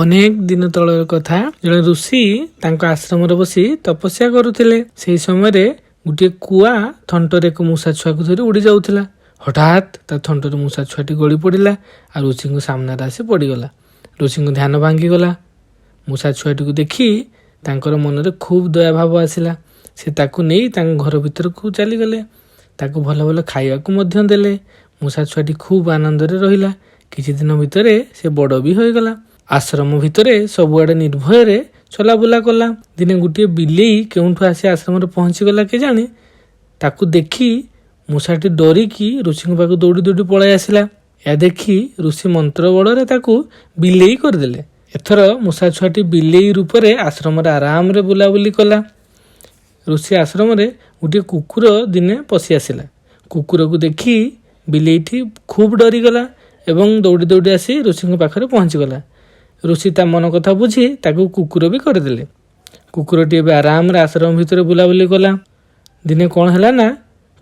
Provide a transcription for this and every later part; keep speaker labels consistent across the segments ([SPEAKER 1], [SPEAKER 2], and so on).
[SPEAKER 1] ଅନେକ ଦିନ ତଳର କଥା। ଜଣେ ଋଷି ତାଙ୍କ ଆଶ୍ରମରେ ବସି ତପସ୍ୟା କରୁଥିଲେ। ସେହି ସମୟରେ ଗୋଟିଏ କୁଆ ଥଣ୍ଟରେ ଏକ ମୂଷା ଛୁଆକୁ ଧରି ଉଡ଼ି ଯାଉଥିଲା। ହଠାତ୍ ତା ଥଣ୍ଟରୁ ମୂଷା ଛୁଆଟି ଗଳି ପଡ଼ିଲା ଆଉ ଋଷିଙ୍କ ସାମ୍ନାରେ ଆସି ପଡ଼ିଗଲା। ଋଷିଙ୍କ ଧ୍ୟାନ ଭାଙ୍ଗିଗଲା। ମୂଷା ଛୁଆଟିକୁ ଦେଖି ତାଙ୍କର ମନରେ ଖୁବ୍ ଦୟାଭାବ ଆସିଲା। ସେ ତାକୁ ନେଇ ତାଙ୍କ ଘର ଭିତରକୁ ଚାଲିଗଲେ। ତାକୁ ଭଲ ଭଲ ଖାଇବାକୁ ମଧ୍ୟ ଦେଲେ। ମୂଷା ଛୁଆଟି ଖୁବ୍ ଆନନ୍ଦରେ ରହିଲା। କିଛି ଦିନ ଭିତରେ ସେ ବଡ଼ ବି ହୋଇଗଲା। ଆଶ୍ରମ ଭିତରେ ସବୁଆଡ଼େ ନିର୍ଭୟରେ ଚଲାବୁଲା କଲା। ଦିନେ ଗୋଟିଏ ବିଲେଇ କେଉଁଠୁ ଆସି ଆଶ୍ରମରେ ପହଞ୍ଚିଗଲା କେଜାଣି, ତାକୁ ଦେଖି ମୂଷାଟି ଡରିକି ଋଷିଙ୍କ ପାଖକୁ ଦୌଡ଼ି ଦୌଡ଼ି ପଳାଇ ଆସିଲା। ଏହା ଦେଖି ଋଷି ମନ୍ତ୍ର ବଳରେ ତାକୁ ବିଲେଇ କରିଦେଲେ। ଏଥର ମୂଷା ଛୁଆଟି ବିଲେଇ ରୂପରେ ଆଶ୍ରମରେ ଆରାମରେ ବୁଲାବୁଲି କଲା। ଋଷି ଆଶ୍ରମରେ ଗୋଟିଏ କୁକୁର ଦିନେ ପଶି ଆସିଲା। କୁକୁରକୁ ଦେଖି ବିଲେଇଟି ଖୁବ୍ ଡରିଗଲା ଏବଂ ଦୌଡ଼ି ଦୌଡ଼ି ଆସି ଋଷିଙ୍କ ପାଖରେ ପହଞ୍ଚିଗଲା। ଋଷି ତା ମନ କଥା ବୁଝି ତାକୁ କୁକୁର ବି କରିଦେଲେ। କୁକୁରଟି ଏବେ ଆରାମରେ ଆଶ୍ରମ ଭିତରେ ବୁଲାବୁଲି କଲା। ଦିନେ କ'ଣ ହେଲା ନା,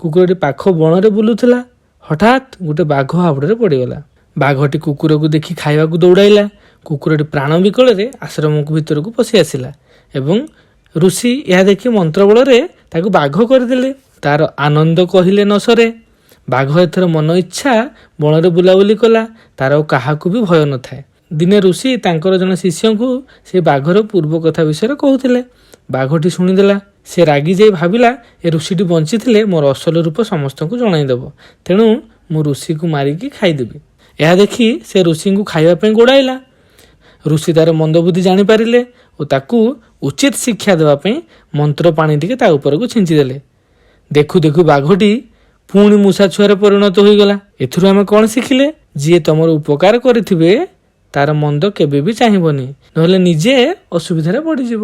[SPEAKER 1] କୁକୁରଟି ପାଖ ବଣରେ ବୁଲୁଥିଲା। ହଠାତ୍ ଗୋଟେ ବାଘ ହାବୁଡ଼ରେ ପଡ଼ିଗଲା। ବାଘଟି କୁକୁରକୁ ଦେଖି ଖାଇବାକୁ ଦୌଡ଼ାଇଲା। କୁକୁରଟି ପ୍ରାଣ ବିକଳରେ ଆଶ୍ରମକୁ ଭିତରକୁ ପଶି ଆସିଲା ଏବଂ ଋଷି ଏହା ଦେଖି ମନ୍ତ୍ର ବଳରେ ତାକୁ ବାଘ କରିଦେଲେ। ତାର ଆନନ୍ଦ କହିଲେ ନ ସରେ। ବାଘ ଏଥର ମନ ଇଚ୍ଛା ବଣରେ ବୁଲାବୁଲି କଲା। ତାର ଆଉ କାହାକୁ ବି ଭୟ ନଥାଏ। ଦିନେ ଋଷି ତାଙ୍କର ଜଣେ ଶିଷ୍ୟଙ୍କୁ ସେ ବାଘର ପୂର୍ବ କଥା ବିଷୟରେ କହୁଥିଲେ। ବାଘଟି ଶୁଣିଦେଲା। ସେ ରାଗିଯାଇ ଭାବିଲା, ଏ ଋଷିଟି ବଞ୍ଚିଥିଲେ ମୋର ଅସଲ ରୂପ ସମସ୍ତଙ୍କୁ ଜଣାଇଦେବ, ତେଣୁ ମୁଁ ଋଷିକୁ ମାରିକି ଖାଇଦେବି। ଏହା ଦେଖି ସେ ଋଷିଙ୍କୁ ଖାଇବା ପାଇଁ ଗୋଡ଼ାଇଲା। ଋଷି ତାର ମନ୍ଦବୁଦ୍ଧି ଜାଣିପାରିଲେ ଓ ତାକୁ ଉଚିତ ଶିକ୍ଷା ଦେବା ପାଇଁ ମନ୍ତ୍ର ପାଣି ଟିକେ ତା ଉପରକୁ ଛିଞ୍ଚିଦେଲେ। ଦେଖୁ ଦେଖୁ ବାଘଟି ପୁଣି ମୂଷା ଛୁଆରେ ପରିଣତ ହୋଇଗଲା। ଏଥିରୁ ଆମେ କ'ଣ ଶିଖିଲେ? ଯିଏ ତମର ଉପକାର କରିଥିବେ, ତାର ମନ୍ଦ କେବେ ବି ଚାହିଁବନି, ନହେଲେ ନିଜେ ଅସୁବିଧାରେ ପଡ଼ିଯିବ।